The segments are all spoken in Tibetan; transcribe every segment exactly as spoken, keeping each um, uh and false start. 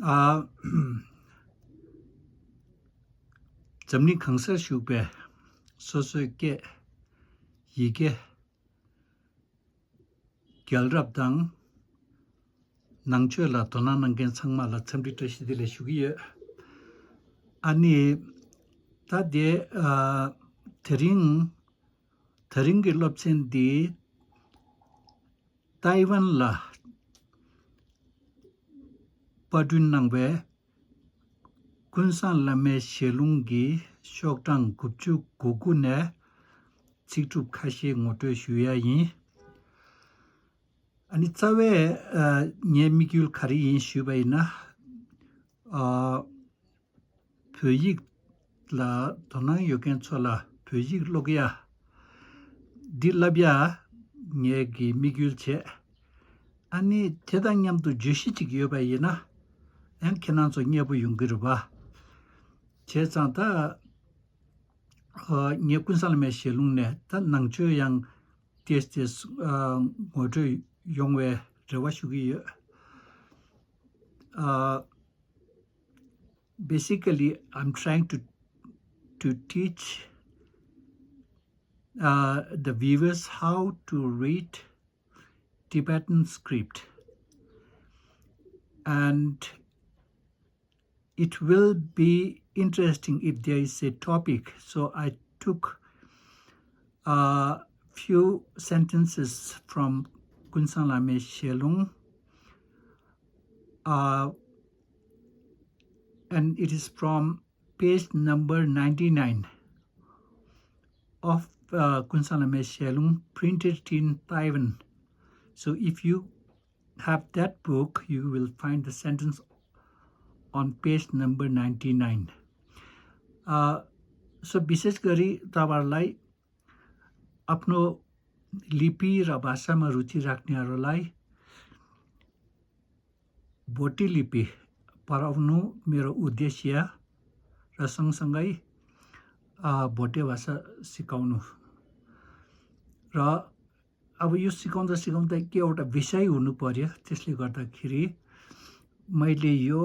ཨ། འཛམ་གླིང་གང་སར་བཞུགས་པའི་སོ་སོའི་སྐད། ཡི་གེ། རྒྱལ་རབས་དང་ནང་ཆོས་ལ་དོ་སྣང་གནང་མཁན་ཚང་མ་ལ་འཚམས་འདྲི་བཀྲ་ཤིས་བདེ་ལེགས་ཞུ་གི་ཡོད། ཨ་ནི། ད་དེ། ཨ། དེ་རིང་། དེ་རིང་གི་སློབ་ཚན་འདི་ཏའི་ཝན་ལ་པར་སྐྲུན་གནང་བའི་ཀུན་བཟང་བླ་མའི་ཞལ་ལུང་གི་ཤོག་གྲངས་དགུ་བཅུ་གོ་དགུ་ནས་ཚིག་གྲུབ་ཁ་ཤས་ངོ་སྤྲོད་ཞུ་ཡ་ཡིན། ཨ་ནི་རྩ་བའི་ཨ་ངའི་དམིགས་ཡུལ་ག་རེ་ཡིན་ཞུས་པ་ཡིན་ན། ཨ། བོད་ཡིག་ལ་དོ་སྣང་ཡོད་མཁན་ཚོ་ལ་བོད་ཡིག་ཀློག་ཡ། འདི་བསླབ་ཡ། ངའི་གི་དམིགས་ཡུལ་བྱས། ཨ་ནི་དེ་དང་མཉམ་དུ་བརྗོད་གཞི་ཅིག་ཡོད་པ་ཡིན་ན། ཡང་ཁྱེད་རང་ཚོ་མཉེས་པོ་ཡོང་གི་རེད་པ། བྱས་ཙང་ད། ཨ། ངས་ཀུན་བཟང་བླ་མའི་ཞལ་ལུང་ནས་ད་ནང་ཆོས་ཡང་ཏོག་ཙམ་ཨ་ངོ་སྤྲོད་ཡོང་བའི་རེ་བ་ཞུ་གི་ཡོད། ཨ། Basically, I'm trying to to teach uh, the viewers how to read Tibetan script. And it will be interesting if there is a topic. So I took a few sentences from Kunsang Lame Shelung, uh, and it is from page number ninety-nine of uh, Kunsang Lame Shelung, printed in Taiwan. So if you have that book, you will find the sentence on page number ninety-nine. Uh, so विशेष गरी तपाईँहरूलाई आफ्नो लिपि र भाषामा रुचि राख्नेहरूलाई भोटे लिपि पढाउनु मेरो उद्देश्य र सँगसँगै अ, भोटे भाषा सिकाउनु र अब यो सिकाउँदा सिकाउँदा के एउटा विषय हुनु पर्यो। त्यसले गर्दाखेरि मैले यो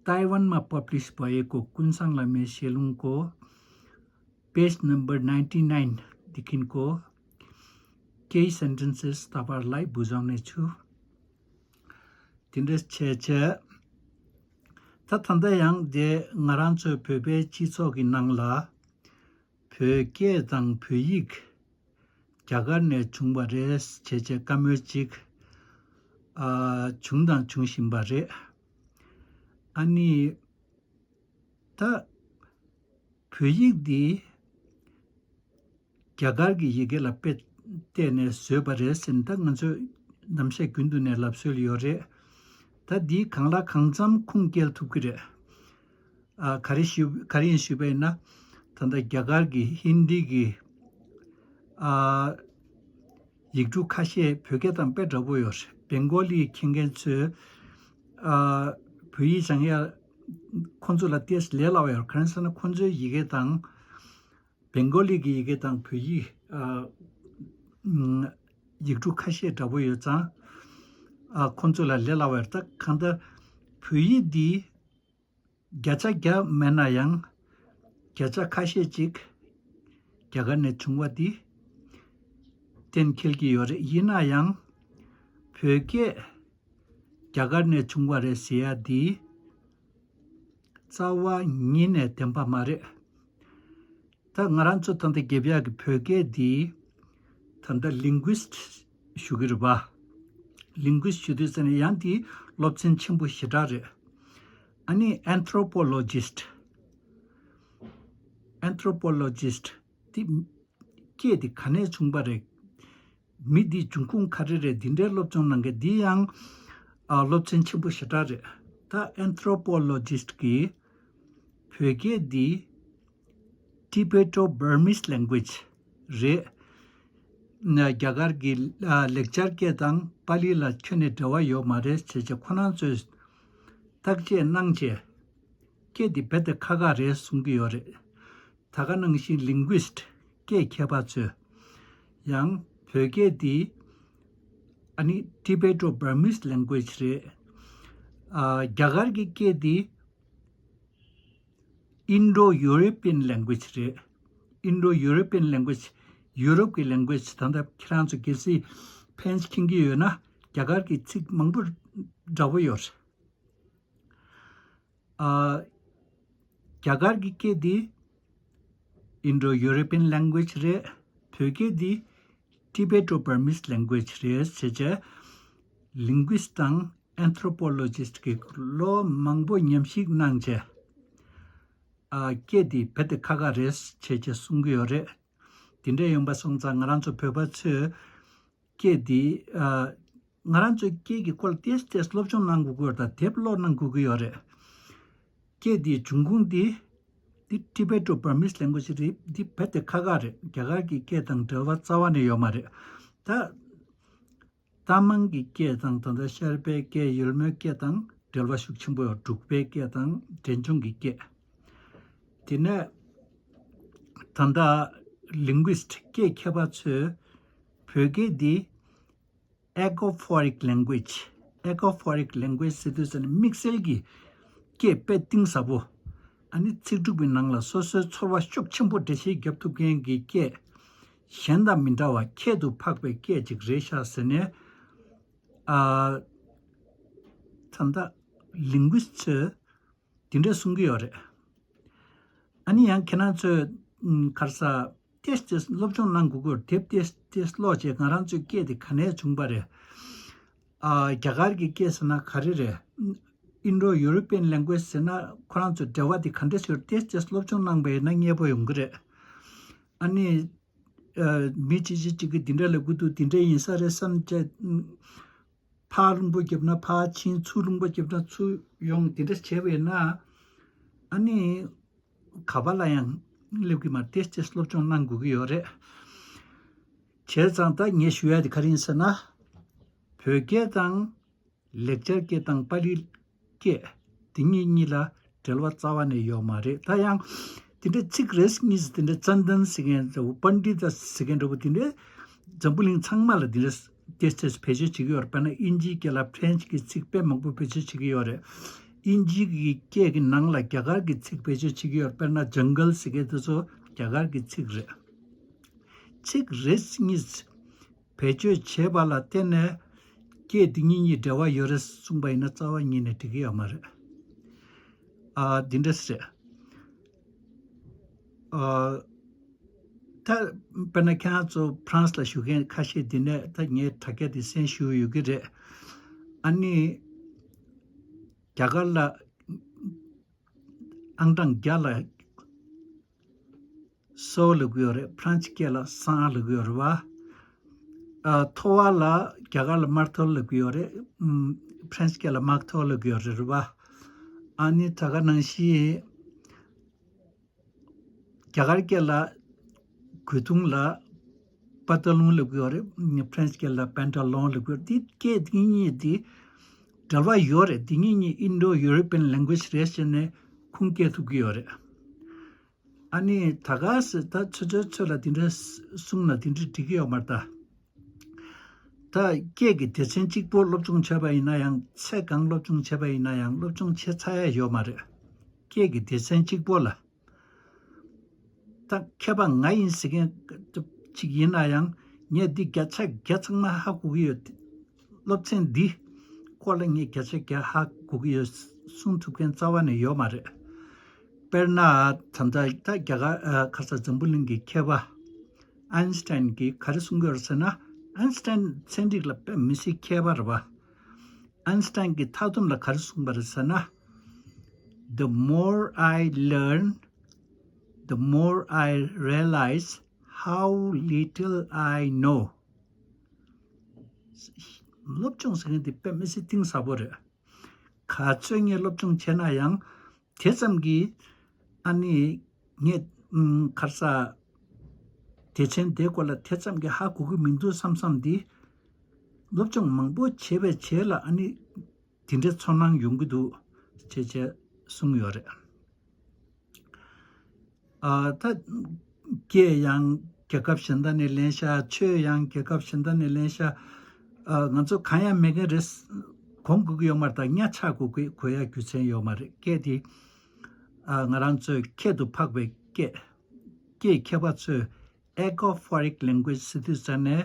ताइवानमा पब्लिस भएको कुन्साङ लामे सेलुङको पेज नम्बर नाइन्टी नाइनदेखिको केही सेन्टेन्सेस तपाईँहरूलाई बुझाउने छु। དེ་འདྲ་བྱས་བྱས། ད་ད་ལྟ་ཡང་དེ་ང་རང་ཚོའི་བོད་པའི་སྤྱི་ཚོགས་ཀྱི་ནང་ལ་བོད་སྐད་དང་བོད་ཡིག་རྒྱ་གར་ནས་བྱུང་བ་རེད་བྱས་བྱས་བཀའ་མོལ་ཅིག་ཨ་བྱུང་དང་འབྱུང་བཞིན་པ་རེད། ཨ་ནི་ད་བོད་ཡིག་འདི་རྒྱ་གར་གྱི་ཡི་གེ་ལ་དཔེ་བལྟས་ནས་བཟོས་པ་རེད་ཟེར་ནས་ད་ང་ཚོས་ནམ་ཞག་རྒྱུན་དུ་ནས་ལབ་སྲོལ་ཡོད་རེད། ད་འདི་གང་ལ་གང་འཚམ་ཁུངས་སྐྱེལ་ཐུབ་ཀྱི་རེད། ཨ་ག་རེ་ཞུ་ག་རེ་ཡིན་ཞུས་པ་ཡིན་ན། ད་ལྟ་རྒྱ་གར་གྱི་ཧིན་དི་གི་ཨ་ཡིག་འབྲུ་ཁ་ཤས་བོད་སྐད་དང་དཔེ་འདྲ་པོ་ཡོད་རེད། བེང་གོ་ལི་མཁྱེན་མཁན་ཚོས་ཨ་བོད་ཡིག་སྦྱང་ཡ་ཁོང་ཚོ་ལ་ཏོག་ཙམ་ལས་སླ་བ་ཡོད་རེད། གང་ཡིན་ཟེར་ན་ཁོང་ཚོའི་ཡི་གེ་དང་། བེང་གོ་ལི་གི་ཡི་གེ་དང་བོད་ཡིག་ཨ་ཡིག་འབྲུ་ཁ་ཤས་འདྲ་པོ་ཡོད་ཙང་ཨ་ཁོང་ཚོ་ལ་ལས་སླ་བར་ད་གང་ལྟར་བོད་ཡིག་འདི་བརྒྱ་ཆ་བརྒྱ་མེད་ན་ཡང་བརྒྱ་ཆ་ཁ་ཤས་ཅིག་རྒྱ་གར་ནས་བྱུང་བ་འདི་གཏན་འཁེལ་གྱི་ཡོད་རེད། ཡིན་ན་ཡང་བོད་སྐད་རྒྱ་གར་ནས་བྱུང་བ་རེད་ཟེར་ཡ་འདི་རྩ་བ་ཉིད་ནས་བདེན་པ་མ་རེད། ད་ང་རང་ཚོ་ད་ལྟ་རྒྱབ་ཡག་གི་བོད་སྐད་འདི་ད་ལྟ་ལིང་གུ་སིཊ་ཞུ་གི་རེད་པ། ལིང་གུ་སིཊ་ཞུ་དུས་ཙ་ནས་ཡང་འདི་སློབ་ཚན་ཆེན་པོ་ཞེ་དྲག་རེད། ཨ་ནི་ཨན་ཐྲོ་པོ་ལོ་ཇིསཊ། ཨན་ཐྲོ་པོ་ལོ་ཇིསཊ་འདི་སྐད་འདི་ག་ནས་བྱུང་པ་རེད། མི་འདི་འབྱུང་ཁུངས་ག་རེ་རེད། འདི་འདྲའི་སློབ་སྦྱོང་གནང་མཁན་འདི་ཡང་ཨ་སློབ་ཚན་ཆེན་པོ་ཞེ་དྲག་རེད། ད་ཨན་ཐྲོ་པོ་ལོ་ཇིསཊ་གིས་བོད་སྐད་འདི་Tibeto-Burmese language རེད། ན་རྒྱ་གར་གྱི་ཨ་ལེགས་སྦྱར་སྐད་དང་པཱ་ལི་ལ་ཁྱོན་ནས་འབྲེལ་བ་ཡོད་མ་རེད་ཟེར་བྱས་ཁོ་རང་ཚོས་བརྟག་དཔྱད་གནང་བྱས་སྐད་འདི་རྦད་དེ་ཁག་ཁག་རེད་གསུང་གི་ཡོད་རེད། ད་ག་ནང་བཞིན་ལིང་གུ་སིཊ་སྐད་མཁས་པ་ཚོས་ཡང་བོད་སྐད་འདི་ཨ་ནི་Tibeto-Burmese language རེད། ཨ། རྒྱ་གར་གྱི་སྐད་འདི་Indo-European language རེད། Indo-European language། ཡུ་རོབ་ཀྱི་language། ད་ལྟ་ཁྱེད་རང་ཚོ་གལ་སྲིད་French མཁྱེན་གྱི་ཡོད་ན། རྒྱ་གར་གྱི་ཚིག་མང་པོ་འདྲ་པོ་ཡོད་རེད། ཨ། རྒྱ་གར་གྱི་སྐད་འདི་Indo-European language རེད། བོད་སྐད་འདི་Tibeto-Burmese language རེད་ཟེར་བྱས། Linguist དང་Anthropologist གིས་ལོ་མང་པོ་ཉམས་ཞིབ་གནང་བྱས། ཨ། སྐད་འདི་རྦད་དེ་ཁག་ཁག་རེད་ཟེར་བྱས་གསུང་གི་ཡོད་རེད། དེ་འདྲ་ཡིན་པ་སོང་ཙང་ང་རང་ཚོ་བོད་པ་ཚོས་སྐད་འདི། ཨ། ང་རང་ཚོའི་སྐད་ཀྱི་སྐོར་ལ་ཏོག་ཙམ་སློབ་སྦྱོང་གནང་དགོས་ཀྱི་ཡོད་རེད། དང་དེབ་ཀློག་གནང་དགོས་ཀྱི་ཡོད་རེད། སྐད་འདིའི་འབྱུང་ཁུངས་འདི། འདི་Tibeto-Burmese language རེད། འདི་རྦད་དེ་ཁག་ཁག་རེད། རྒྱ་གར་གྱི་སྐད་དང་འབྲེལ་བ་རྩ་བ་ནས་ཡོད་མ་རེད། ད། རྟ་མང་གི་སྐད་དང་། ད་ལྟ་ཤར་པའི་སྐད། ཡུལ་མོའི་སྐད་དང་འབྲེལ་བ་ཤུགས་ཆེན་པོ་ཡོད། འབྲུག་པའི་སྐད་དང་འབྲས་ལྗོངས་ཀྱི་སྐད། དེ་ནས་ད་ལྟ་Linguist སྐད་མཁས་པ་ཚོས་བོད་སྐད་འདི་Agophoric language། Agophoric language ཟེར་དུས་ཙམ་ནས་དམིགས་བསལ་གྱི་སྐད་དཔེ་གཏིང་ཟབ་པོ། ཨ་ནི་ཚིག་གྲུབ་ཀྱི་ནང་ལ་སོ་སོའི་ཚོར་བ་ཤུགས་ཆེན་པོ་འགྲེལ་བཤད་རྒྱབ་ཐུབ་མཁན་གྱི་སྐད། གཞན་དང་མི་འདྲ་བ་ཁྱད་དུ་འཕགས་པའི་སྐད་ཅིག་རེད་ཤག་ཟེར་ནས། ཨ། ད་ལྟ་Linguist ཚོས་དེ་འདྲ་གསུང་གི་ཡོད་རེད། ཨ་ནི་ཡང་ཁྱེད་རང་ཚོས། ཨམ། ག་རེ་ཟ། ཏོག་ཙམ་སློབ་སྦྱོང་གནང་དགོས་ཀྱི་ཡོད་རེད། དེབ་ཏོག་ཙམ་ཀློག་བྱས། ང་རང་ཚོའི་སྐད་དེ་ག་ནས་བྱུང་པ་རེད། ཨ། རྒྱ་གར་གྱི་སྐད་ཟེར་ན་ག་རེ་རེད། Indo-European language ཟེར་ན་ཁོ་རང་ཚོའི་འབྲེལ་བ་དེ་ག་འདྲ་ཞིག་ཡོད་རེད། ཏོག་ཙམ་སློབ་སྦྱོང་གནང་པ་ཡིན་ན་མཉེས་པོ་ཡོང་གི་རེད། ཨ་ནི། ཨ། མི་གཅིག་གིས་གཅིག་གིས་འདི་འདྲ་ལབ་ཀྱི་འདུག་འདི་འདྲ་ཡིན་ས་རེད་བསམ་བྱས། ཕར་རླུང་བུ་བརྒྱབ་ན་ཕར་ཕྱིན། ཚུར་རླུང་བུ་བརྒྱབ་ན་ཚུར་ཡོང་། འདི་འདྲ་བྱས་པས་ན། ཨ་ནི་ག་པ་ལ་ཡང་སླེབས་ཀྱི་མ་རེད། ཏོག་ཙམ་སློབ་སྦྱོང་གནང་དགོས་ཀྱི་ཡོད་རེད། བྱས་ཙང་ད་ངས་ཞུ་ཡ་དེ་ག་རེ་ཡིན་ཟེར་ན། བོད་སྐད་དང་ལེགས་སྦྱར་སྐད་དང་པཱ་ལིའི་སྐད། དེ་གཉིས་གཉིས་ལ་འབྲེལ་བ་རྩ་བ་ནས་ཡོད་མ་རེད། ད་ཡང་དེ་འདྲའི་ཚིག་རེ་གཉིས་དེ་འདྲ་ཙན་དན་ཟེར་མཁན་འདྲ་པོ། པཎྜི་ཏ་ཟེར་མཁན་འདྲ་པོ་དེ་འདྲའི་འཛམ་བུ་གླིང་ཚང་མ་ལ་དེ་འདྲ་ཏོག་ཙམ་བེད་སྤྱོད་བྱེད་ཀྱི་ཡོད་རེད། དཔེར་ན་དབྱིན་ཇིའི་སྐད་ལ་French གི་ཚིག་དཔེ་མང་པོ་བེད་སྤྱོད་བྱེད་ཀྱི་ཡོད་རེད། དབྱིན་ཇི་གི་སྐད་ཀྱི་ནང་ལ་རྒྱ་གར་གྱི་ཚིག་བེད་སྤྱོད་བྱེད་ཀྱི་ཡོད་རེད། དཔེར་ན་Jungle ཟེར་མཁན་དེ་ཚོ་རྒྱ་གར་གྱི་ཚིག་རེད། ཚིག་རེ་གཉིས་བེད་སྤྱོད་བྱས་པ་ལ་བརྟེན་ནས་སྐད་འདི་གཉིས་གཉིས་འབྲེལ་བ་ཡོད་རེད་གསུངས་པ་ཡིན་ན་རྩ་བ་ཉིད་ནས་འགྲིག་གི་ཡོད་མ་རེད། ཨ། འདི་འདྲ་རེད། ཨ། ད་དཔེར་ན་ཁྱེད་རང་ཚོ་ཕ་རན་སི་ལ་བཞུགས་མཁན་ཁ་ཤས་འདི་ནས་ད་ངས་དྲ་རྒྱ་འདི་གསན་ཞུས་ཡོད་ཀྱི་རེད། ཨ་ནི་རྒྱ་གར་ལ་ཨང་གྲངས་བརྒྱ་ལ་སོ་ལབ་ཀྱི་ཡོད་རེད། ཕ་རན་སི་སྐད་ལ་སང་ལབ་ཀྱི་ཡོད་རེད་བ། ཨ། ཐོ་བ་ལ་རྒྱ་གར་ལ་མར་ཐོ་ལབ་ཀྱི་ཡོད་རེད། ཨམ། ཕ་རན་སི་སྐད་ལ་མག་ཐོ་ལབ་ཀྱི་ཡོད་རེད་རེད་བ། ཨ་ནི་ད་ག་ནང་བཞིན་རྒྱ་གར་སྐད་ལ་གོས་ཐུང་ལ་པ་ཏ་ལུང་ལབ་ཀྱི་ཡོད་རེད། ཕ་རན་སི་སྐད་ལ་པན་ཏ་ལོང་ལབ་ཀྱི་ཡོད་རེད། འདི་སྐད་འདི་གཉིས་འདི་འབྲེལ་བ་ཡོད་རེད། འདི་གཉིས་གཉིས་Indo-European language རེད་ཟེར་ནས་ཁུངས་སྐྱེལ་ཐུབ་ཀྱི་ཡོད་རེད། ཨ་ནི་ད་ག་སེ་ད་ཚོད་ཚོད་ཚོད་ལ་དེ་འདྲ་གསུངས་ན་དེ་འདྲ་འགྲིག་གི་ཡོད་མ་རེད་ད། ད་སྐད་ཀྱི་སྡེ་ཚན་གཅིག་པོ་སློབ་སྦྱོང་བྱས་པ་ཡིན་ན་ཡང་། ཚེ་གང་སློབ་སྦྱོང་བྱས་པ་ཡིན་ན་ཡང་སློབ་སྦྱོང་བྱེད་ཚར་ཡ་ཡོད་མ་རེད། སྐད་ཀྱི་སྡེ་ཚན་གཅིག་པོ་ལ། ད་མཁས་པ་ང་ཡིན་ཟེར་མཁན་ཅིག་ཡིན་ན་ཡང་། ངས་འདི་བརྒྱ་ཆ་བརྒྱ་ཚང་མ་ཧ་གོ་གི་ཡོད། སློབ་ཚན་འདི་སྐོར་ལ་ངས་བརྒྱ་ཆ་བརྒྱ་ཧ་གོ་གི་ཡོད་གསུང་ཐུབ་མཁན་རྩ་བ་ནས་ཡོད་མ་རེད། དཔེར་ན་ད་ལྟ་ད་རྒྱ་གར། ཨ། ཁ་ས་འཛམ་བུ་གླིང་གི་མཁས་པ་ཨན་སི་ཊན་གྱིས་ག་རེ་གསུང་གི་ཡོད་རེད་ཟེར་ན། ཨན་སི་ཊན་ཚན་རིག་ལ་དཔེ་མི་སྲིད་མཁས་པ་རེད་བ། ཨན་སི་ཊན་གྱིས་མཐའ་སྡོམ་ལ་ག་རེ་གསུངས་པ་རེད་ཟེར་ན། The more I learn, the more I realize how little I know. སློབ་སྦྱོང་ཟེར་མཁན་དེ་དཔེ་མི་སྲིད་གཏིང་ཟབ་པོ་རེད། ག་ཚོད་ངས་སློབ་སྦྱོང་བྱས་ན་ཡང་དེ་ཙམ་གྱིས། ཨ་ནི་ངས། ཨམ། ག་རེ་ཟ། སྡེ་ཚན་དེའི་སྐོར་ལ་དེ་ཙམ་གྱིས་ཧ་གོ་གི་མི་འདུག་བསམ་བསམ་འདི། སློབ་སྦྱོང་མང་པོ་བྱས་པའི་རྗེས་ལ་ཨ་ནི་དེ་འདྲའི་ཚོར་སྣང་ཡོང་གི་འདུག་ཅེས་བྱས་གསུངས་ཡོད་རེད། ཨ། ད་སྐད་ཡང་རྒྱལ་ཁབ་གཞན་དག་ནས་ལེན་ཤག་ཆོས་ཡང་རྒྱལ་ཁབ་གཞན་དག་ནས་ལེན་ཤག་ཨ། ང་ཚོ་གང་ཡང་མེད་མཁན་རེད། གོམས་དགོས་ཀྱི་ཡོད་མ་རེད། ད་ཉ་ཆག་དགོས་དགོས་དགོས་ཡ་རྒྱུ་མཚན་ཡོད་མ་རེད། སྐད་དེ་ཨ་ང་རང་ཚོའི་ཁྱད་དུ་འཕགས་པའི་སྐད། སྐད་མཁས་པ་ཚོས་ཨེ་གོ་ཧྥོ་རིག་ལེང་གུ་ཨེ་ཇི་ཟེར་དུས་ཙ་ནས་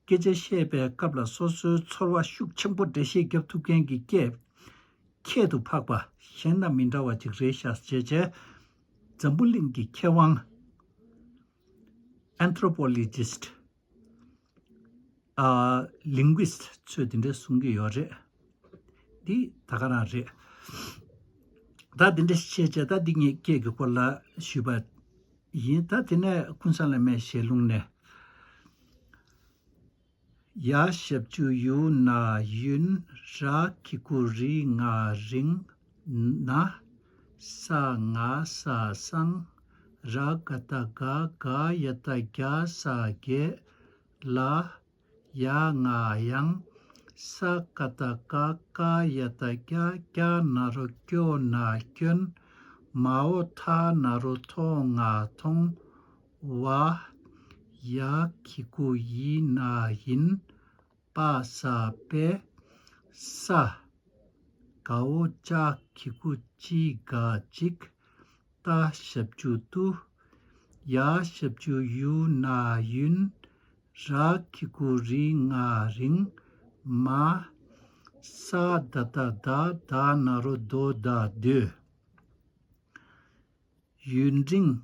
སྐད་ཆ་བཤད་པའི་སྐབས་ལ་སོ་སོའི་ཚོར་བ་ཤུགས་ཆེན་པོ་འགྲེལ་བཤད་རྒྱབ་ཐུབ་མཁན་གྱི་སྐད་ཁྱད་དུ་འཕགས་པ་གཞན་དང་མི་འདྲ་བ་ཅིག་རེད་ཤག་ཅེས་བྱས། འཛམ་བུ་གླིང་གི་མཁས་དབང་ཨན་ཐྲོ་པོ་ལོ་ཇི་སི་ཊི། ཨ། ལིང་གུ་ཨིསི་ཊི་ཚོས་དེ་འདྲ་གསུང་གི་ཡོད་རེད། འདི་ད་ག་རང་རེད། ད་དེ་འདྲ་བཤད་བྱས། ད་འདི་ངས་སྐད་ཀྱི་སྐོར་ལ་ཞུས་པ་ཡིན། ད་དེ་ནས་ཀུན་བཟང་བླ་མའི་ཞལ་ལུང་ནས། ཡ་ཞབས་ཀྱུ་ཡུ་ན་ཡུན། ར་གི་གུ་རི་ང་རིང་། ན། ས་ང་ས་སང་། ར་ག་བཏགས་རྒ་རྒ་ཡ་བཏགས་རྒྱ་ས་རྒྱས། ལ། ཡ་ང་ཡང་། ས་ཀ་བཏགས་སྐ་སྐ་ཡ་བཏགས་སྐྱ་སྐྱ་ན་རོ་སྐྱོ་ན་སྐྱོན། མ་འོ་ཐ་ན་རོ་ཐོ་ང་ཐོང་། བ། ཡ་གི་གུ་ཡི་ན་ཡིན། པ་ས་པས། ས། ག་འོ་ཅ་གི་གུ་ཅི་ག་ཅིག་ཏ་ཞབས་ཀྱུ་ཏུ། ཡ་ཞབས་ཀྱུ་ཡུ་ན་ཡུན། ར་གི་གུ་རི་ང་རིང་། མ། ས་ད་བཏགས་སྡ་སྡ་ན་རོ་སྡོ་སྡ་སྡོད། ཡུན་རིང་།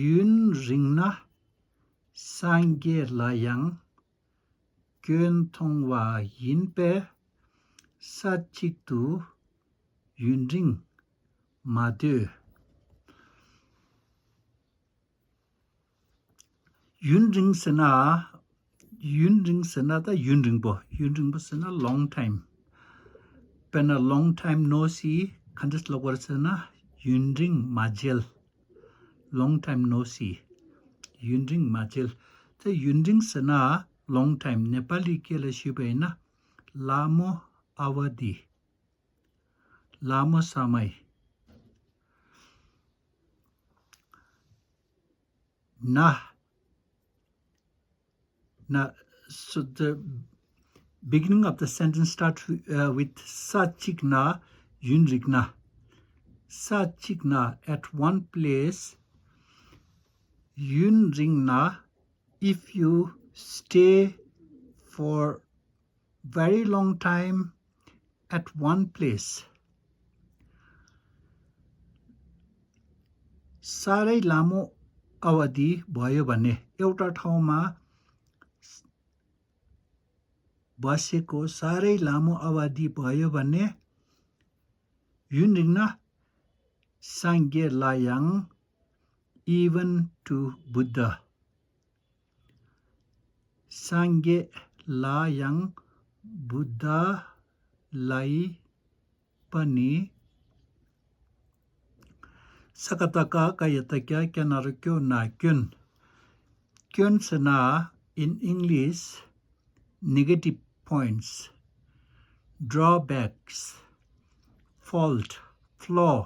ཡུན་རིང་ན་སངས་རྒྱས་ལ་ཡང་སྐྱོན་མཐོང་བ་ཡིན་པས། ས་གཅིག་ཏུ་ཡུན་རིང་མ་སྡོད། ཡུན་རིང་ཟེར་ན། ཡུན་རིང་ཟེར་ན་ད་ཡུན་རིང་པོ། ཡུན་རིང་པོ་ཟེར་ན་long time། དཔེར་ན་long time no see ག་འདྲས་ལབ་དགོས་རེད་ཟེར་ན། ཡུན་རིང་མ་མཇལ། Long time no see. ཡུན་རིང་མ་མཇལ། དེ་ཡུན་རིང་ཟེར་ན་long time ནེ་པ་ལི་སྐད་ལ་ཞུས་པ་ཡིན་ན་लामो अवधि། लामो समय། ན། Now, so the beginning of the sentence start uh, with ས་གཅིག་ན་ཡུན་རིང་ན། ས་གཅིག་ན། At one place. ཡུན་རིང་ན། If you stay for very long time at one place. साह्रै लामो अवधि भयो भने, एउटा ठाउँमा बसेको साह्रै लामो अवधि भयो भने, ཡུན་རིང་ན། སངས་རྒྱས་ལ་ཡང་། Even to Buddha. སངས་རྒྱས་ལ་ཡང་། བུདྡྷ་ལ་ཡི་པ་ནི། ས་ཀ་བཏགས་སྐ་སྐ་ཡ་བཏགས་སྐྱ་སྐྱ་ན་རོ་སྐྱོ་ན་སྐྱོན། སྐྱོན་ཟེར་ན། In English, negative points, drawbacks, fault, flaw.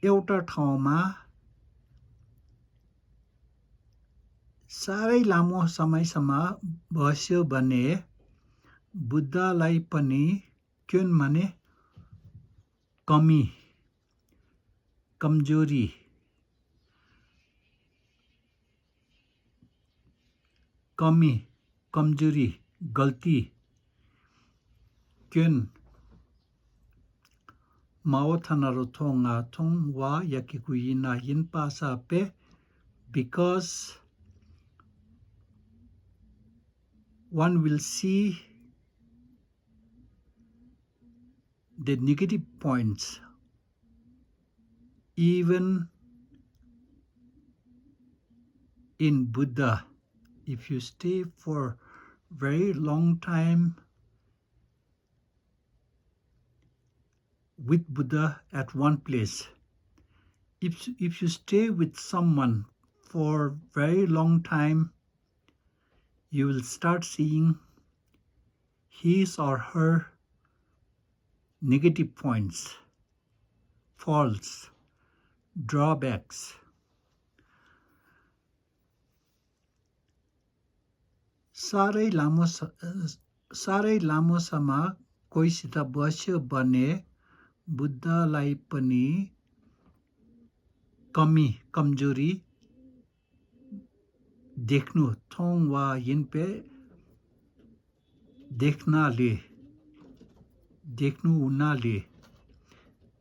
एउटा ठाउँमा साह्रै लामो समयसम्म बस्यो भने बुद्धलाई पनि क्योन माने कमी, कमजोरी, कमी, कमजोरी, गल्ती, क्योन, माओ थानारो थोंगा थों वा याकिकु यिना यिन पासा पे, because one will see the negative points, even in Buddha, if you stay for very long time with Buddha at one place, if, if you stay with someone for very long time, you will start seeing his or her negative points, faults, drawbacks. साह्रै लामो स- साह्रै लामो समय कोही सित बस्यो भने बुद्धलाई पनि कमी, कमजोरी देख्नु थोङ वा यिनपे देख्नाले, देख्नु हुनाले,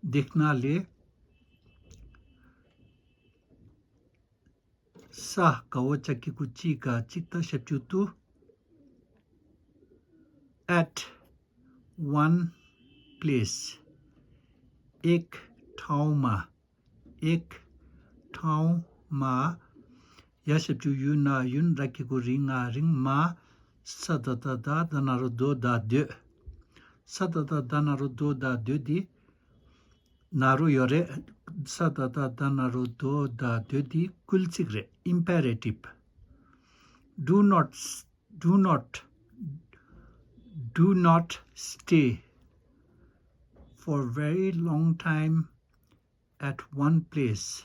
देख्नाले सा गवचकी कुची का चित्त शब्दुतु at one place, एक ठाउँमा, एक ठाउँमा, या शब्दु यु ना युन राखीको रिङ आ रिङमा, स द द दा द ना रो दो दा द्यो। स द द दा ना रो दो दा द्यो दि, ना रो यो रे, स द द दा ना रो दो दा द्यो दि कुलचिक रे, imperative. Do not, do not, do not stay for very long time at one place.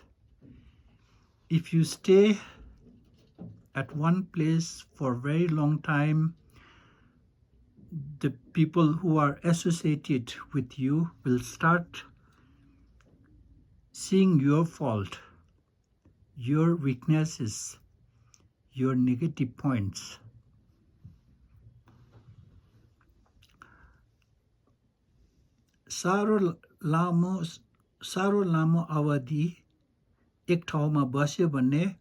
If you stay at one place for a very long time, the people who are associated with you will start seeing your fault, your weaknesses, your negative points. साह्रो लामो, साह्रो लामो अवधि एक ठाउँमा बस्यो भने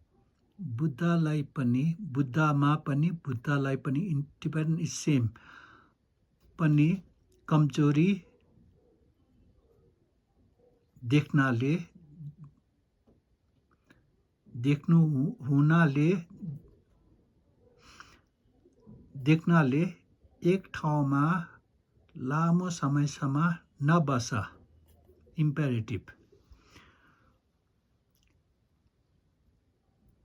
बुद्धलाई पनि, बुद्धमा पनि, बुद्धलाई पनि, in Tibetan is same, पनि कमजोरी देख्नाले, देख्नु हु- हुनाले, देख्नाले एक ठाउँमा लामो समयसम्म नबस, imperative.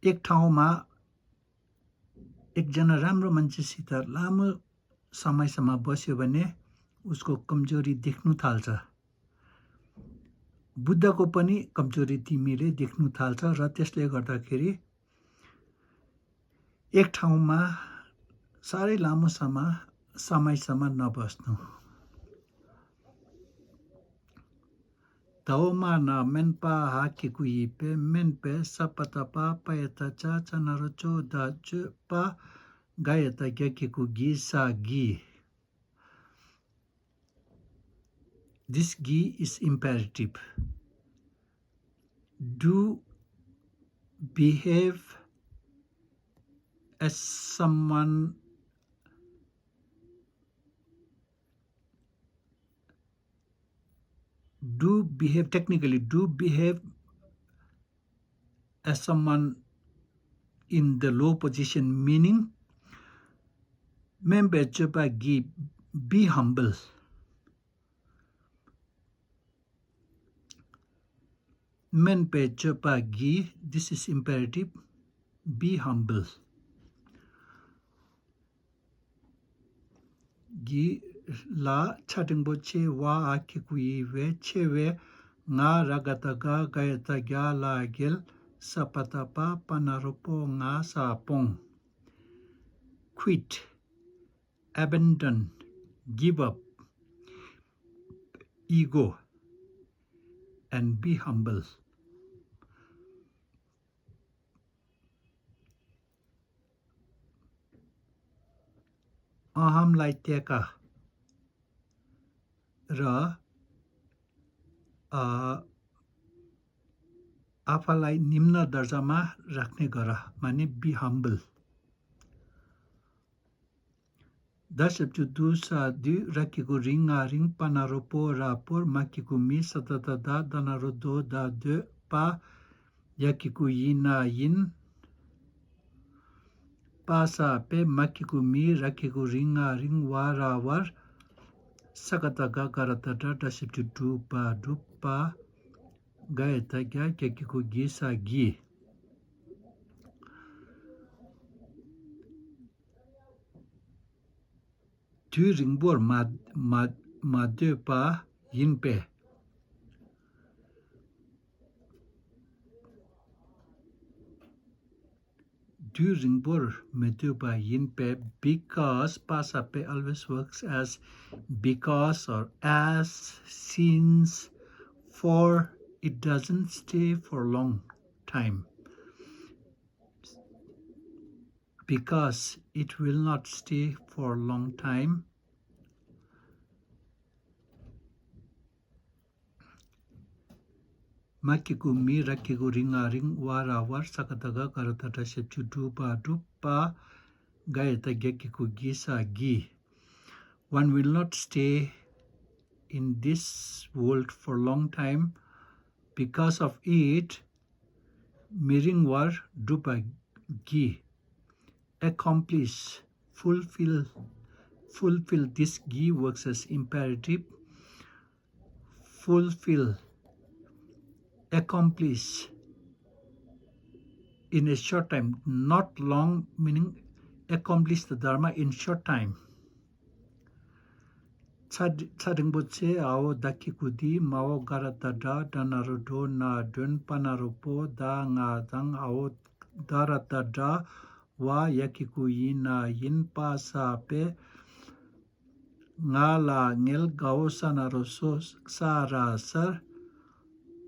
एक ठाउँमा एकजना राम्रो मान्छेसित लामो समयसम्म बस्यो भने उसको कमजोरी देख्नु थाल्छ। बुद्धको पनि कमजोरी तिमीले देख्नु थाल्छ र त्यसले गर्दाखेरि एक ठाउँमा साह्रै लामो समय, समयसम्म नबस्नु। Taoma na menpa ha kiku yipe menpe sapatapa payata cha chanaro cho da cho pa gayata gya kiku gi sa gi. This gi is imperative. Do behave as someone, do behave, technically, do behave as someone in the low position, meaning, member chopa gi, be humble. Member chopa gi, this is imperative, be humble. གི་ལ་ཆ་འགྲེང་པོ་ཆེ་བ་ཨ་ཁི་ཀུ་ཡི་བེ་ཆེ་བེ་ང་ར་ག་ད་ག་ག་ཡ་ད་ག་ལ་གེལ་ས་པ་ད་པ་པ་ན་རོ་པོ་ང་ས་པོང་། Quit, abandon, give up, ego, and be humble. अहमलाई टेका र, अ, आफूलाई निम्न दर्जामा राख्ने गर, माने be humble. दश चु दु सा दु राखीको रिङ आ रिङ पा ना रो पो रा पोर माकीको मी स द द दा द ना रो दो दा दो पा याकीको यि ना यिन पा सा पे माकीको मी राखीको रिङ आ रिङ वा रा वर स क द ग ग र द ड दश चु दु पा दु पा ग य द ग्या ग्याकीको गि सा गि. དུས་རིང་པོར་མ་མ་མ་སྡོད་པ་ཡིན་པས། དུས་རིང་པོར་མི་སྡོད་པ་ཡིན་པས། Because པ་ས་པས always works as because or as, since, for. It doesn't stay for long time. Because it will not stay for long time. མ་གི་གུ་མི། ར་གི་གུ་རི། ང་རིང་། བ་ར་བར། ས་ག་ད་ག་ག་ར་ད་སྒྲ། ཞབས་ཀྱུ་སྒྲུ་བ་སྒྲུབ། པ་ག་ཡ་ད་གྱ་གི་གུ་གྱི། ས་གྱི། One will not stay in this world for long time. Because of it, མི་རིང་བར་སྒྲུབ་པ་གྱིས། Accomplish, fulfill, fulfill this གྱིས works as imperative. Fulfill, accomplish in a short time, not long, meaning accomplish the dharma in short time. ཚ་ཚ་འགྲེང་བུ་ཚེ། འ་འོ་ད་གི་གུ་འདི། མ་འོག་ག་ར་ད་སྒྲ། ཌ་ན་རོ་སྒྲོ། ན་སྒྲོན། པ་ན་རོ་པོ། ད་ང་དང་། འ་འོ་ད་ར་ད་སྒྲ། བ་ཡ་གི་གུ་ཡི། ན་ཡིན། པ་ས་པས། ང་ལ་ངལ། ག་འོ་ས་ན་རོ་སོ། ས་ར་སར།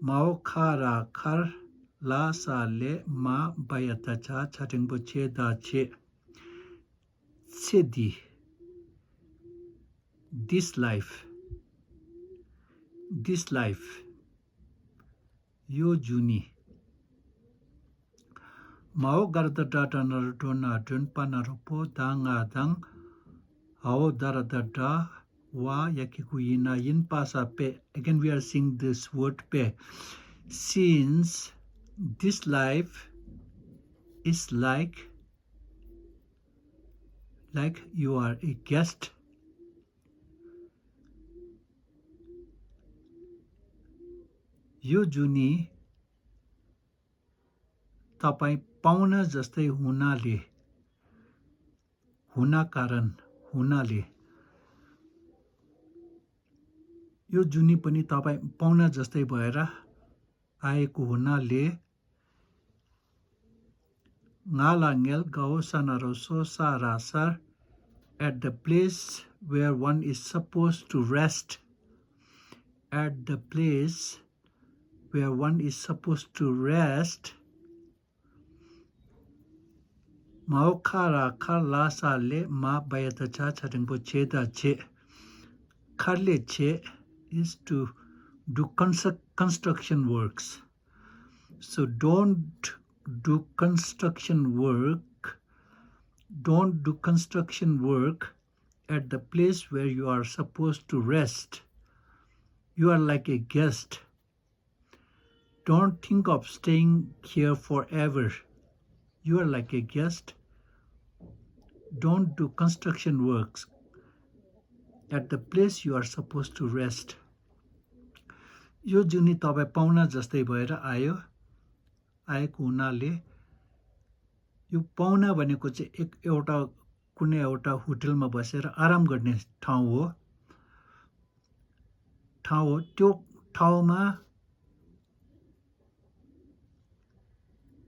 མ་འོག་ཁ་ར་མཁར། ལ་ས་ལས། མ་བ་ཡ་ད་བྱ། ཆ་འགྲེང་བུ་ཆེ། ད་བྱེད། ཚེ་འདི། This life. This life. གཡོ་སྒྱུ་ནི། མ་འོག་ག་ར་ད་སྒྲ། ཌ་ན་རོ་སྒྲོ། ན་སྒྲོན། པ་ན་རོ་པོ། ད་ང་དང་། འ་འོ་ད་ར་ད་སྒྲ། བ་ཡ་གི་གུ་ཡི། ན་ཡིན། པ་ས་པས། Again we are seeing this word པས། Since this life is like, like you are a guest. यो जुनी तपाईँ पाहुना जस्तै हुनाले, हुनाकारण, हुनाले। यो जुनी पनि तपाईँ पाहुना जस्तै भएर आएको हुनाले, ང་ལ་ངལ། ག་འོ་ས་ན་རོ་སོ། ས་ར་སར། At the place where one is supposed to rest. At the place where one is supposed to rest. མ་འོག་ཁ་ར་མཁར། ལ་ས་ལས། མ་བ་ཡ་ད་བྱ། ཆ་འགྲེང་བུ་ཆེ། ད་བྱེད། མཁར་ལས་བྱེད། Is to do constru- construction works. So don't do construction work. Don't do construction work at the place where you are supposed to rest. You are like a guest. Don't think of staying here forever. You are like a guest. Don't do construction works at the place you are supposed to rest. यो जुनी तपाईँ पाहुना जस्तै भएर आयो, आएको हुनाले, यो पाहुना भनेको चाहिँ एक, एउटा, कुनै एउटा होटलमा बसेर आराम गर्ने ठाउँ हो। ठाउँ हो, त्यो ठाउँमा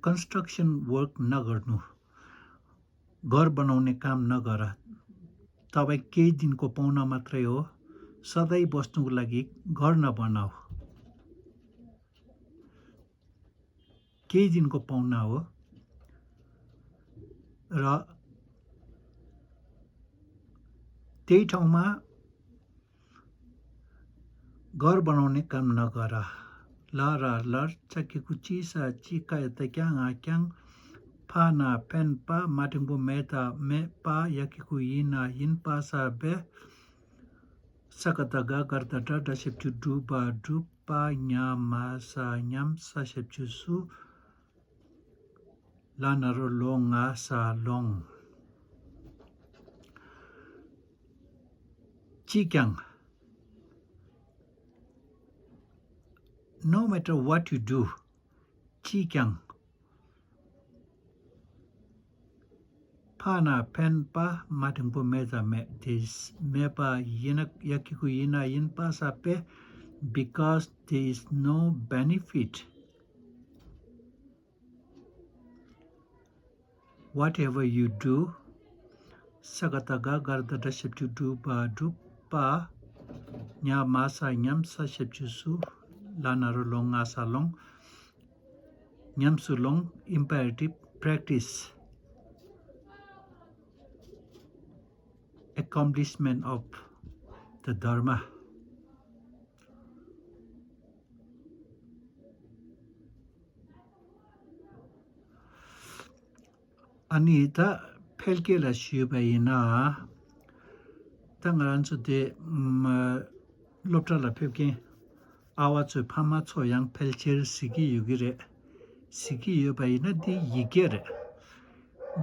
construction work नगर्नु, घर बनाउने काम नगर। तपाईँ केही दिनको पाहुना मात्रै हो, सधैँ बस्नुको लागि घर नबनाऊ। केही दिनको पाहुना हो र त्यही ठाउँमा घर बनाउने काम नगर। ल र लर, च के कु ची, स ची, क य त क्याङ, आ क्याङ, फा ना फेन पा, मा टेंगु मे ता मे पा, या के कु यी ना यिन पा सा बे, स क त ग, ग र त ट, ड शेप चु डु, ब डु, पा न्या मा सा न्याम, स शेप चु सु, ला न रो लो ङा सा लोङ। ची क्याङ। No matter what you do, ची क्याङ। ཕ་ན་ཕན་པ་མ་འགྲེང་བུ་མེ་ད་མེ། དེས་མེ་པ་ཡིན་ན་ཡ་གི་གུ་ཡིན་ན་ཡིན་པ་ས་པེ། Because there is no benefit. Whatever you do, ས་ག་བཏགས་སྒ་ག་ར་བཏགས་སྒྲ་ཞབས་ཀྱུ་སྒྲུ་བ་སྒྲུབ་པ། ཉ་མ་ས་ཉམས་ས་ཞབས་ཀྱུ་སུ། ལ་ན་རོ་ལོ་ང་ས་ལོངས། ཉམས་སུ་ལོངས། Imperative, practice, accomplishment of the dharma. ཨ་ནི་ད་ཕལ་སྐད་ལ་ཞུས་པ་ཡིན་ན། ད་ང་རང་ཚོ་དེ་ཨམ་སློབ་གྲྭ་ལ་ཕེབས་མཁན་ཨ་བ་ཚོའི་ཕ་མ་ཚོ་ཡང་ཕལ་ཆེར་གཟིགས་ཀྱི་ཡོད་ཀྱི་རེད། གཟིགས་ཀྱི་ཡོད་པ་ཡིན་ན་འདི་ཡི་གེ་རེད།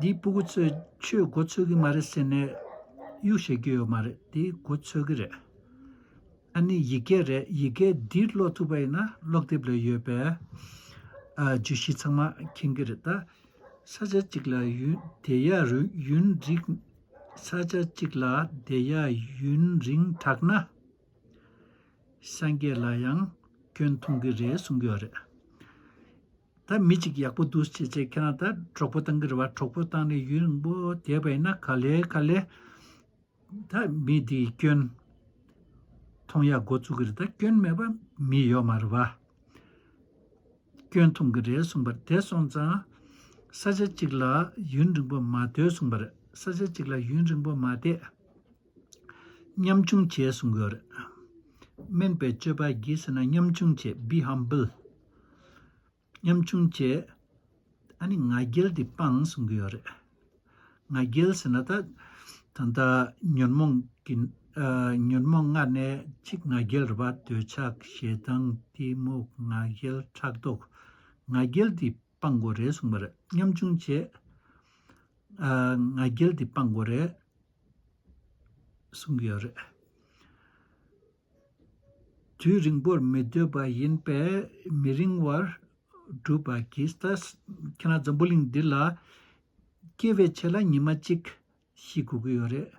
འདི་སྤུ་གུ་ཚོས་ཆོས་མགོ་ཚོད་ཀྱི་མ་རེད་ཟེར་ནས་གཡུག་བཞག་གི་ཡོད་མ་རེད། འདི་མགོ་ཚོད་ཀྱི་རེད། ཨ་ནི་ཡི་གེ་རེད། ཡི་གེ་འདི་ཀློག་ཐུབ་པ་ཡིན་ན་ཀློག་དེབ་ལ་ཡོད་པའི་ཨ་བརྗོད་གཞི་ཚང་མ་མཁྱེན་གྱི་རེད། ད་ས་ཆ་གཅིག་ལ་ཡུན་དེ་ཡ་རུ་ཡུན་རིང་། ས་ཆ་གཅིག་ལ་དེ་ཡ་ཡུན་རིང་དྲགས་ན་སངས་རྒྱས་ལ་ཡང་སྐྱོན་མཐོང་གི་རེད་གསུང་གི་ཡོད་རེད། ད་མི་གཅིག་ཡག་པོ་འདུག་བྱས་བྱས་ཁྱེད་རང་ད་གྲོགས་པོ་བཏང་གི་རེད་བ། གྲོགས་པོ་བཏང་ནས་ཡུན་རིང་པོ་བསྡད་པ་ཡིན་ན་ག་ལེ་ག་ལེ་ད་མི་དེའི་སྐྱོན་མཐོང་ཡག་འགོ་བཙུགས་ཀྱི་རེད། ད་སྐྱོན་མེད་པ་མི་ཡོད་མ་རེད་བ། སྐྱོན་མཐོང་གི་རེད་གསུངས་པ་རེད། དེ་སོང་ཙང་ས་ཆ་གཅིག་ལ་ཡུན་རིང་པོ་མ་སྡོད་གསུངས་པ་རེད། ས་ཆ་གཅིག་ལ་ཡུན་རིང་པོ་མ་བསྡད། ཉམ་ཆུང་བྱེད་གསུང་གི་ཡོད་རེད། དམན་པའི་སྤྱོད་པ་གྱིས་ཟེར་ན་ཉམ་ཆུང་བྱེད། Be humble. ཉམ་ཆུང་བྱས། ཨ་ནི་ང་རྒྱལ་འདི་སྤང་གསུང་གི་ཡོད་རེད། ང་རྒྱལ་ཟེར་ན་ད་ད་ལྟ་ཉོན་མོངས་ཀྱི་ཨ་ཉོན་མོངས་ལྔ་ནས་གཅིག་ང་རྒྱལ་རེད་པ། འདོད་ཆགས་ཞེ་སྡང་གཏི་མུག་ང་རྒྱལ་ཕྲག་དོག་ང་རྒྱལ་འདི་སྤང་དགོས་རེད་གསུངས་པ་རེད། ཉམ་ཆུང་བྱས། ཨ་ང་རྒྱལ་འདི་སྤང་དགོས་རེད་གསུང་གི་ཡོད་རེད། དུས་རིང་པོར་མི་སྡོད་པ་ཡིན་པས་མི་རིང་བར་སྒྲུབ་པ་གྱིས། ད་ཁྱེད་རང་འཛམ་བུ་གླིང་འདི་ལ་སྐྱེ་བའི་ཆེད་ལ་ཉི་མ་གཅིག་ཤི་དགོས་ཀྱི་ཡོད་རེད།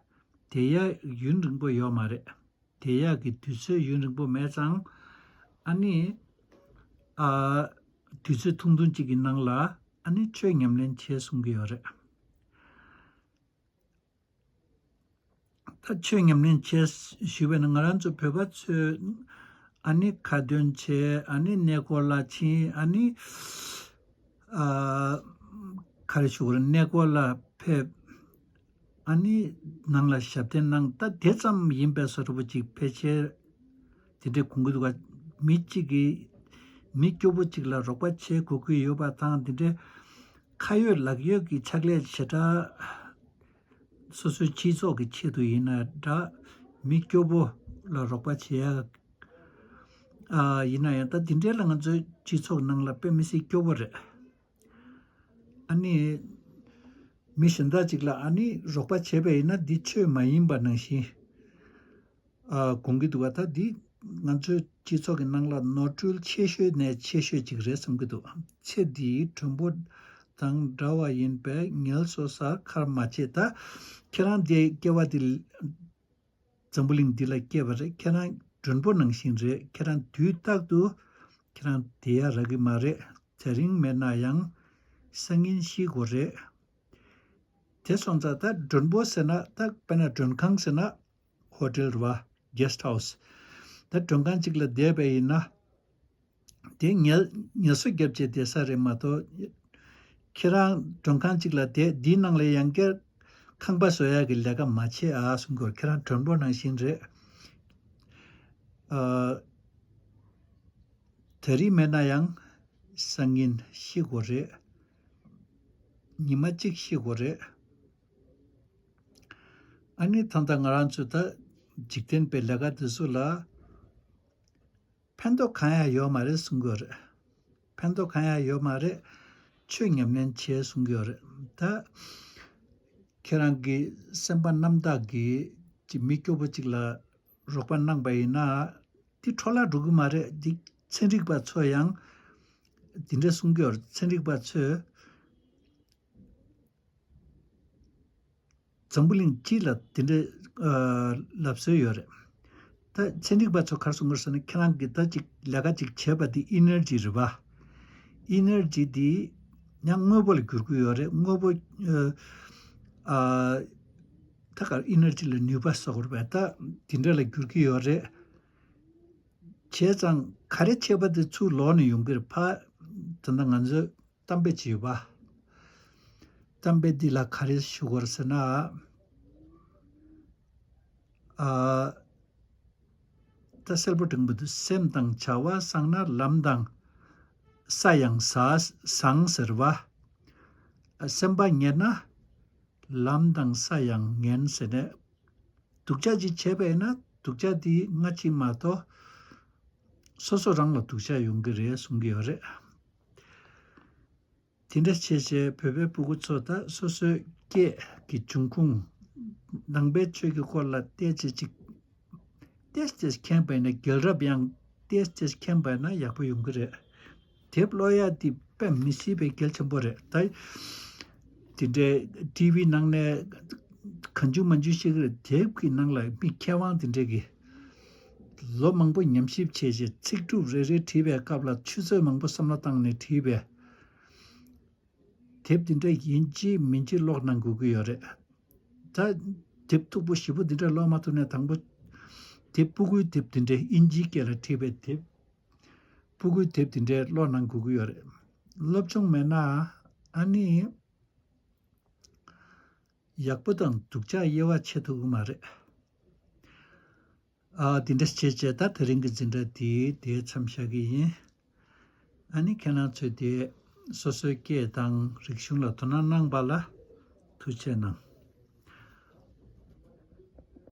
དེ་ཡང་ཡུན་རིང་པོ་ཡོད་མ་རེད། དེ་ཡག་གི་དུས་ཚོད་ཡུན་རིང་པོ་མེད་ཙང་ཨ་ནི་ཨ་དུས་ཚོད་ཐུང་ཐུང་གཅིག་གི་ནང་ལ་ཨ་ནི་ཆོས་ཉམས་ལེན་བྱེད་གསུང་གི་ཡོད་རེད། ད་ཆོས་ཉམས་ལེན་བྱེད་ཞུས་པ་ན་ང་རང་ཚོ་བོད་པ་ཚོས་ཨ་ནི་ཁ་འདོན་བྱེད། ཨ་ནི་གནས་སྐོར་ལ་ཕྱིན། ཨ་ནི་ཨ་ག་རེ་ཞུ་དགོས་རེད། གནས་སྐོར་ལ་ཕེབས། ཨ་ནི་ནང་ལ་ཞབས་བརྟན་གནང་། ད་དེ་ཙམ་ཡིན་པའི་བཟོ་འདྲ་པོ་ཅིག་ཕལ་ཆེར་དེ་འདྲའི་གོ་གི་འདུག་ག་མི་གཅིག་གིས་མི་སྐྱོ་པོ་གཅིག་ལ་རོགས་པ་བྱེད་དགོས་ཀྱི་ཡོད་པ་དང་། དེ་འདྲའི་ཁ་ཡོད་ལག་ཡོད་ཀྱི་ཕྱག་ལས་བྱེ་བྲག་སོ་སོའི་སྤྱི་ཚོགས་ཀྱི་ཆེད་དུ་ཡིན་ན་འདྲ། མི་སྐྱོ་པོ་ལ་རོགས་པ་བྱེད་ཡ་ཨ་ཡིན་ན་ཡང་ད་དེ་འདྲའི་ལ་ང་ཚོའི་སྤྱི་ཚོགས་ནང་ལ་དཔེ་མི་སྲིད་སྐྱོ་པོ་རེད། ཨ་ནི་མི་གཞན་དག་ཅིག་ལ་ཨ་ནི་རོགས་པ་བྱས་པ་ཡིན་ན་འདི་ཆོས་མ་ཡིན་པ་ནང་བཞིན་ཨ་དགོངས་ཀྱི་འདུག་ག་ད་འདི་ང་ཚོའི་སྤྱི་ཚོགས་ཀྱི་ནང་ལ་ནོར་འཁྲུལ་ཆེ་ཤོས་ནས་ཆེ་ཤོས་ཅིག་རེད་བསམ་གྱི་འདུག་ཚེ་འདིའི་མགྲོན་པོ་དང་འདྲ་བ་ཡིན་པས་ངལ་གསོ་ས་ཁར་མ་བྱེད། ད་ཁྱེད་རང་འདི་སྐྱེ་བ་འདི་འཛམ་བུ་གླིང་འདི་ལ་སྐྱེས་པ་རེད། ཁྱེད་རང་མགྲོན་པོ་ནང་བཞིན་རེད། ཁྱེད་རང་དུས་རྟག་ཏུ་ཁྱེད་རང་བསྡད་ཡ་རག་གི་མ་རེད། དེ་རིང་མེད་ན་ཡང་སང་ཉིན་ཤི་དགོས་རེད། དེ་སོང་ཙང་ད་མགྲོན་པོ་ཟེར་ན་ད་དཔེར་ན་མགྲོན་ཁང་ཟེར་ན་ཧོ་ཊེལ་རེད་བ། གེ་སི་ཊི་ཧའུ་སི། ད་མགྲོན་ཁང་གཅིག་ལ་བསྡད་པ་ཡིན་ན། དེ་ངལ་ངལ་གསོ་བརྒྱབ་བྱས་བསྡད་ས་རེད་མ་གཏོགས། ཁྱེད་རང་མགྲོན་ཁང་གཅིག་ལ་བསྡད་འདིའི་ནང་ལ་ཡང་བསྐྱར་ཁང་པ་བཟོ་ཡག་གི་ལས་ཀ་མ་བྱེད་ཨ་གསུང་གི་ཡོད། ཁྱེད་རང་མགྲོན་པོ་ནང་བཞིན་རེད། ཨ་དེ་རིང་མེད་ན་ཡང་སང་ཉིན་ཤི་དགོས་རེད། ཉི་མ་གཅིག་ཤི་དགོས་རེད། ཨ་ནི་ད་ལྟ་ང་རང་ཚོ་ད་འཇིག་རྟེན་པའི་ལས་ཀ་དེ་ཚོ་ལ་ཕན་ཐོགས་གང་ཡང་ཡོད་མ་རེད་གསུང་གི་ཡོད་རེད། ཕན་ཐོགས་གང་ཡང་ཡོད་མ་རེད། ཆོས་ཉམས་ལེན་བྱེད་གསུང་གི་ཡོད་རེད། ད་ཁྱེད་རང་གི་སེམས་པ་རྣམ་དག་གིས་ཅིག་མི་སྐྱོ་པོ་ཅིག་ལ་རོགས་པ་གནང་པ་ཡིན་ན་འདི་འཕྲོ་བརླག་འགྲོ་གི་མ་རེད། འདི་ཚན་རིག་པ་ཚོ་ཡང་འདི་འདྲ་གསུང་གི་ཡོད་རེད། ཚན་རིག་པ་ཚོས་འཛམ་བུ་གླིང་སྤྱི་ལ་དེ་འདྲའི་ཨ་ལབ་སྲོལ་ཡོད་རེད། ད་ཚན་རིག་པ་ཚོ་ག་རེ་གསུང་གི་རེད་ཟེར་ན། ཁྱེད་རང་གིས་ད་ཅིག་ལས་ཀ་ཅིག་བྱས་པ་དེ་ཨི་ནར་ཇི་རེད་པ། ཨི་ནར་ཇི་དེ་ ཡང་དངོས་པོ་ལ་འགྱུར་གྱི་ཡོད་རེད། དངོས་པོ་ཨ་ད་ག་ཨི་ནར་ཇི་ལ་ནུས་པ་ཟེར་དགོས་རེད་པས། ད་དེ་འདྲ་ལ་འགྱུར་གྱི་ཡོད་རེད། བྱས་ཙང་ག་རེ་བྱས་པ་དེ་ཚུར་ལོག་ནས་ཡོང་གི་རེད། ཕ་ད་ལྟ་ང་ཚོས་གཏམ་དཔེ་ཅིག་ཡོད་པ། གཏམ་དཔེ་འདི་ལ་ག་རེ་ཞུ་དགོས་རེད་ཟེར་ན། ཨ་ད་གསལ་པོ་དྲང་པོ་འདུག་སེམས་དང་བྱ་བ་བཟང་ན་ལམ་དང་ས་ཡང་ས་བཟང་ཟེར་བ། སེམས་པ་ངན་ན་ལམ་དང་ས་ཡང་ངན་ཟེར་ནས། སྡུག་ཅག་ཅིག་བྱས་པ་ཡིན་ན་སྡུག་ཅག་དེ་སྔ་ཕྱི་མ་གཏོགས་སོ་སོ་རང་ལ་སྡུག་ཅག་ཡོང་གི་རེད་གསུང་གི་ཡོད་རེད། དེ་འདྲ་བྱས་བྱས་བོད་པའི་སྤུ་གུ་ཚོ་ད་སོ་སོའི་སྐད་ཀྱི་འབྱུང་ཁུངས། ནང་པའི་ཆོས་ཀྱི་སྐོར་ལ་ཏོག་ཙམ་ཅིག་ཏོག་ཙམ་མཁྱེན་པ་ཡིན་ན། རྒྱལ་རབས་ཡང་ཏོག་ཙམ་མཁྱེན་པ་ཡིན་ན་ཡག་པོ་ཡོང་གི་རེད། དེབ་ཀློག་ཡ་འདི་དཔེ་མི་སྲིད་པའི་གལ་ཆེན་པོ་རེད། ད་དེ་འདྲའི་ཊི་ཝི་ནང་ནས་གང་བྱུང་མང་བྱུང་བཤད་ཀྱི་རེད། དེབ་ཀྱི་ནང་ལ་མི་མཁས་དབང་དེ་འདྲས་ཀྱིས་ལོ་མང་པོ་ཉམས་ཞིབ་བྱས་རྗེས་ཚིག་གྲུབ་རེ་རེ་བྲིས་པའི་སྐབས་ལ་ཆུ་ཚོད་མང་པོ་བསམ་བློ་བཏང་ནས་བྲིས་པའི་དེབ་དེ་འདྲ་ཡིན་གཅིག་མིན་གཅིག་ཀློག་གནང་དགོས་ཀྱི་ཡོད་རེད། ད་དེབ་མཐུག་པོ་ཞེ་པོ་དེ་འདྲ་ཀློག་མ་ཐུབ་ནས་དང་པོ་དེབ་སྤུ་གུའི་དེབ་དེ་འདྲའི་ཨིན་ཇིའི་སྐད་ལ་བྲིས་པའི་དེབ། སྤུ་གུའི་དེབ་དེ་འདྲའི་ཀློག་གནང་དགོས་ཀྱི་ཡོད་རེད། སློབ་སྦྱོང་མེད་ན་ཨ་ནི་ཡག་པོ་དང་སྡུག་ཅག་དབྱེ་བ་ཕྱེ་ཐུབ་ཀྱི་མ་རེད། ཨ་དེ་འདྲ་བྱས་བྱས་ད་དེ་རིང་གི་འཛིན་གྲྭ་དེ་དེ་མཚམས་བཞག་གི་ཡིན། ཨ་ནི་ཁྱེད་རང་ཚོས་དེ་སོ་སོའི་སྐད་དང་རིག་གཞུང་ལ་དོ་སྣང་གནང་པ་ལ་ཐུགས་རྗེ་གནང་།